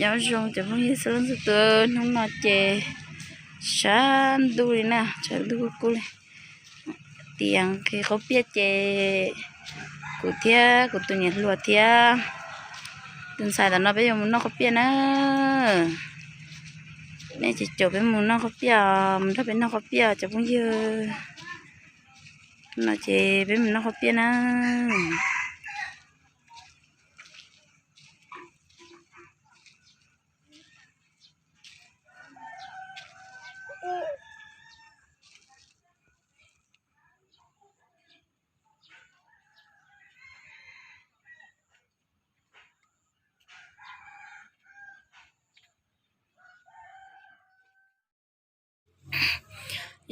Nyob zoo cov phooj ywg txhua leej txhua tus, hnub no ces sab ntuj li na, sab ntuj kub kub li. Tias nqhis qaub piaj ces kuv thiab kuv tus niam hluas thiab tus ntxhais tam no peb yuav mus noj qaub piaj na. Nej ces caum peb mus noj qaub piaj, mus nrog peb noj qaub piaj cov phooj ywg. No ces peb mus noj qaub piaj na.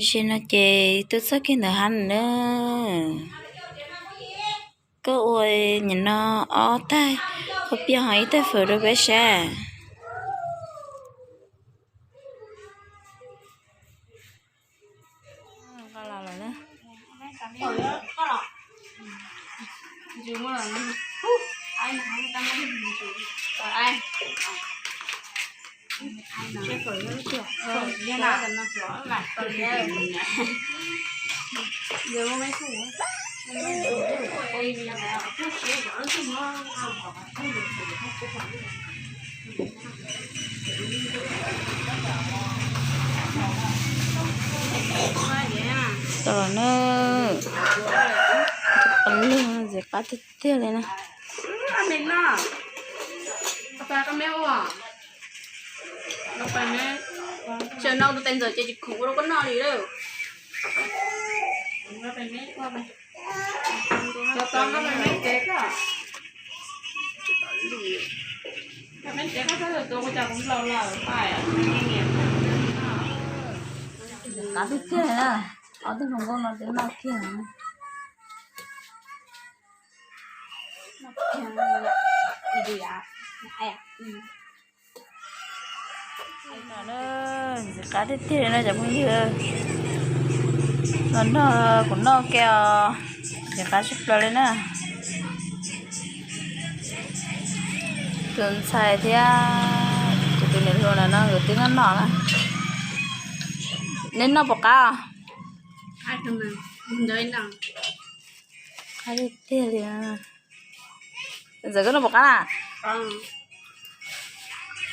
Zaum no ces twb txog kiag ntawm hab na. Koj ua nim no ob taig qaub piaj ho ib taig fawm rau peb saib. Tau los na, qee lug ntxim qab tiag tiag li na. Tsis no tus tais ntxawm ces tsis khoom ua rau koj noj li lawm. Qab tiag tiag na, ob tug hluas nkauj no twb noj kiag. Ntxim qab tiag tiag li no cov phooj ywg. Los nrog kuv noj ke os, ntxim qab tshaj plaws li na. Tus ntxhais thiab kuv tus niam hluas no nkawd twb noj noj na. Neb noj puas qab? Qab tiag tiag li. Ntxawm koj noj puas qab na?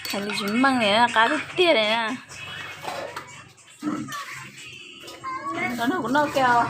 Hais lus tsis meej li, qab tiag tiag li na. Los nrog kuv noj ke os.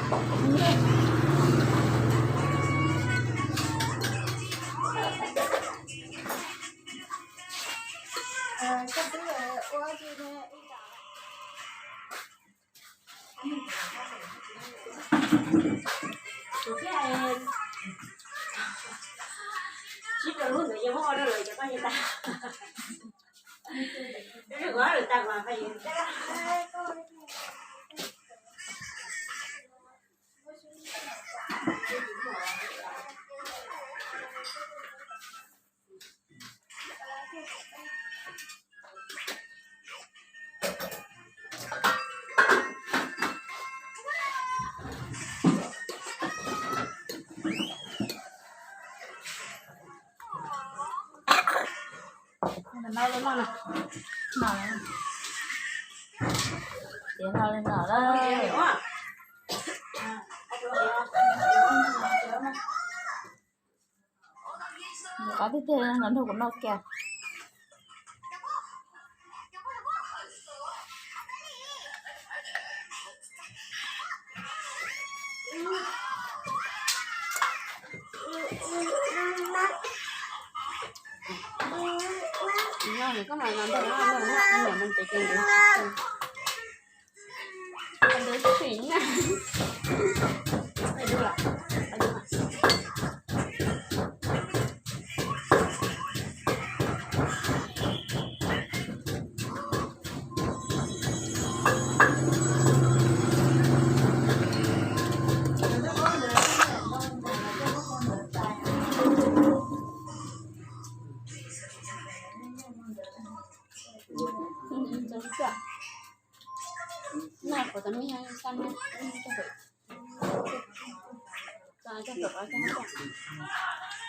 Ces no li no lawm. Qab tiag tiag, los nrog kuv noj kiag.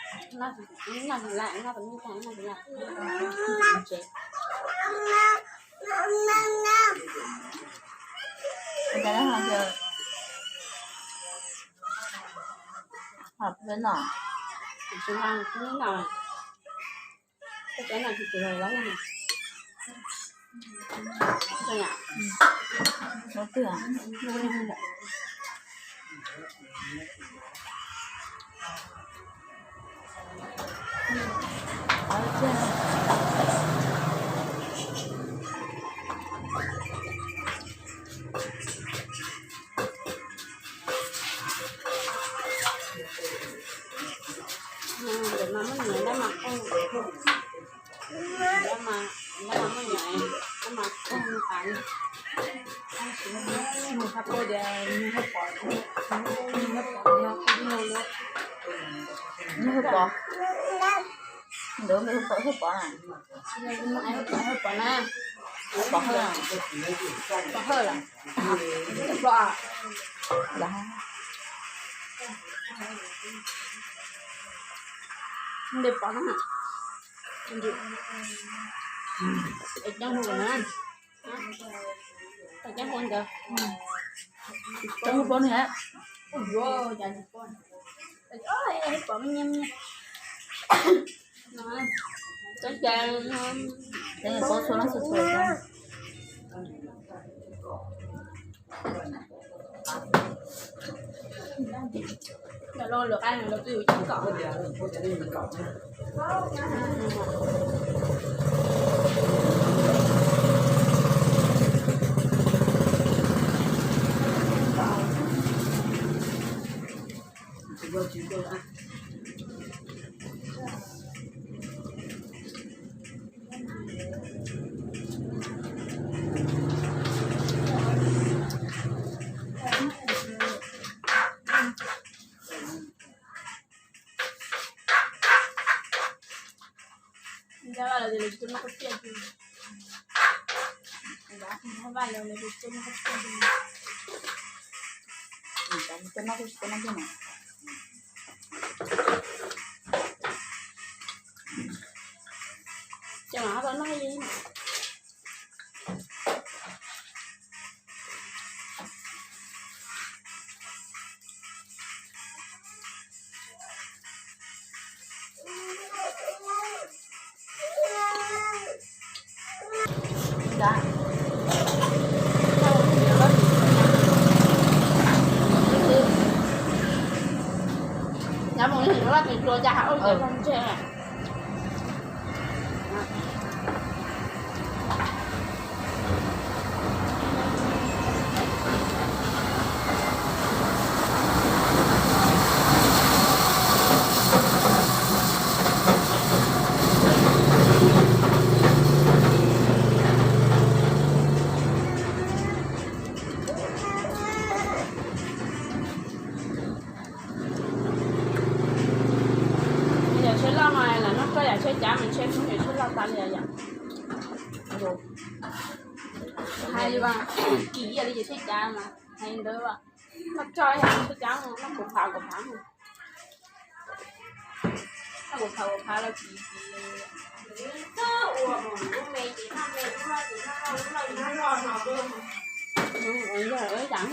Noj tsis laj, noj tsis laj, noj tsis laj. Ua cas ho yog hom peb no? Tsis noj, tsis noj. Koj cov no tsis tsis los los. Ua twg? Ntawm no muaj nyiam dab mas qeej, dab mas, dab mas muaj nyiam, dab mas qeej tas li. Tab sis nug tha pab tias nws ho pom, nws ho pom no, nws ho pom no, nws ho pom, ntawd nws ho pom, ho pom na, ho pom na, ho pom hawj, pom hawj lawm, pom, lawm, nws pom na, es coob hu na. Coob hu pom nws, ua yuav cas tsis pom, pom me nyiam me nyiam. Coob cas, coob cas pom txhua leej txhua tus. Lawv lub lwm qab no lawv twb yuav coob kom. Ntshai vaj los tias lawv tsis tuaj noj koj tiaj, ntshai vaj los lawv tsis tuaj noj koj tiaj, tuaj noj koj tsis tuaj noj tiaj no. Ces mam tau noj li. Nyob mus loj tus tua cas hauv ua ntses. Yam tsheb loj no lam noj txog yam tsheb cav mas ntshe mus yam tsheb loj tas li yom. Hais li, kim yam li yam tsheb cav mas hais ntawd, noj txog yam tsheb cav, noj kuv phav kuv phav, noj kuv phav kuv phav los tsis, tsis yog yam